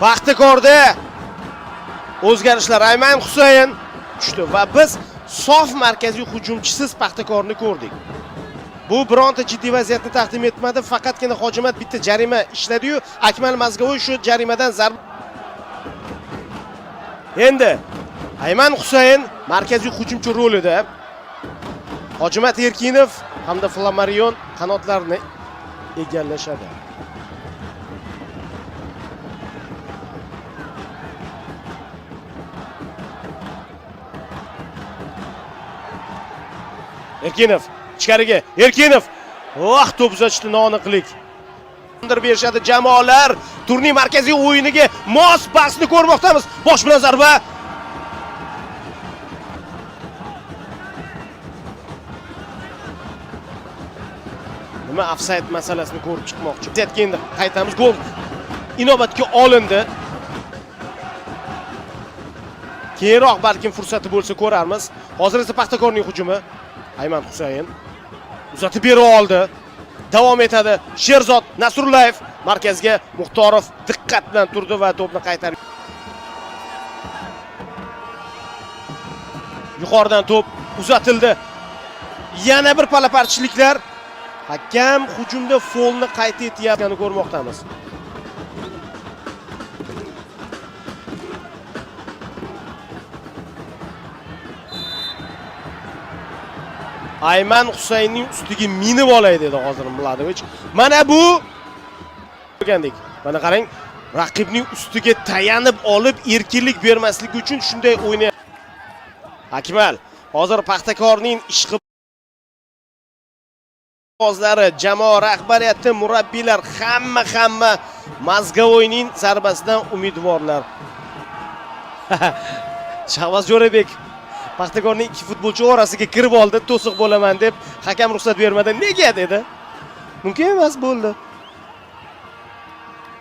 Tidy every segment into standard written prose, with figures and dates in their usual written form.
Paxtakorda o'zgarishlar. Ayman Husayn tushdi va biz sof markaziy hujumchisiz Paxtakorni ko'rdik. Bu bironta jiddiy vaziyatni taqdim etmadi. Faqatgina Hojimat bitta jarima ishladi-yu, Akmal Mazgavoy shu jarimadan zarba. Endi Ayman Husayn markaziy hujumchi rolida. Hojimat Erkinov hamda Flamarion qanotlarni egallashadi. Erkinov ichkariga, Erkinov. Voh, to'p uzatishdi, noaniqlik. Berishadi jamoalar. Turnir markaziy o'yiniga mos pasni ko'rmoqdamiz. Bosh bilan zarba. Nima ofsayd masalasini ko'rib chiqmoqchi. Vaziyatga endi qaytamiz. Gol inobatga olindi. Keyinroq balkim fursati bo'lsa ko'rarmiz. Hozir esa Paxtakorning hujumi. Ayman Husayn uzatib bera oldi. Davom etadi. Sherzod Nasrullayev markazga, Muxtorov diqqat bilan turdi va to'pni qaytarib. Yuqoridan to'p uzatildi. Yana bir palaparchiliklar. Hakam hujumda folni qayta etayotganini ko'rmoqdamiz. Ayman Husaynning ustiga minib olay dedi hozir Mladovich. Mana bu ko'rgandik. Mana qarang, raqibning ustiga tayanib olib erkinlik bermaslik uchun shunday o'ynayapti. Akmal hozir Paxtakorning ishqibozlari, jamoa rahbariyati, murabbiylar hamma Mazgavoyning zarbasidan umidvorlar. Shahboz Jo'rabek Paxtakorning ikki futbolchi orasiga kirib oldi, to'siq bo'laman deb, hakam ruxsat bermadi. Nega dedi? Mumkin emas bo'ldi.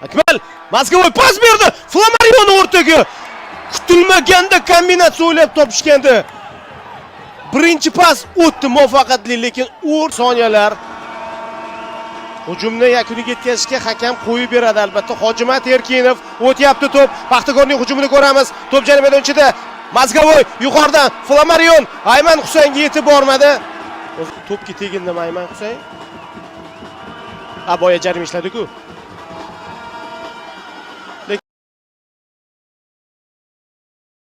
Akmal Mazgavoy pas berdi. Flamarion o'rtaga. Kutilmaganda kombinatsiya o'ylab topishgandi. Birinchi pas o'tdi muvaffaqiyatli, lekin o'r soniyalar hujumni yakuniga yetkazishga hakam qo'yib beradi albatta. Hojimat Erkinov o'tyapti to'p. Paxtakorning hujumini ko'ramiz. To'p jarima maydonchida. Mazgavoy yuqoridan Flamarion Ayman Husaynga yetib bormadi. To'pga tegindimi Ayman Husayn? Ha, boya jarima ishladi-ku.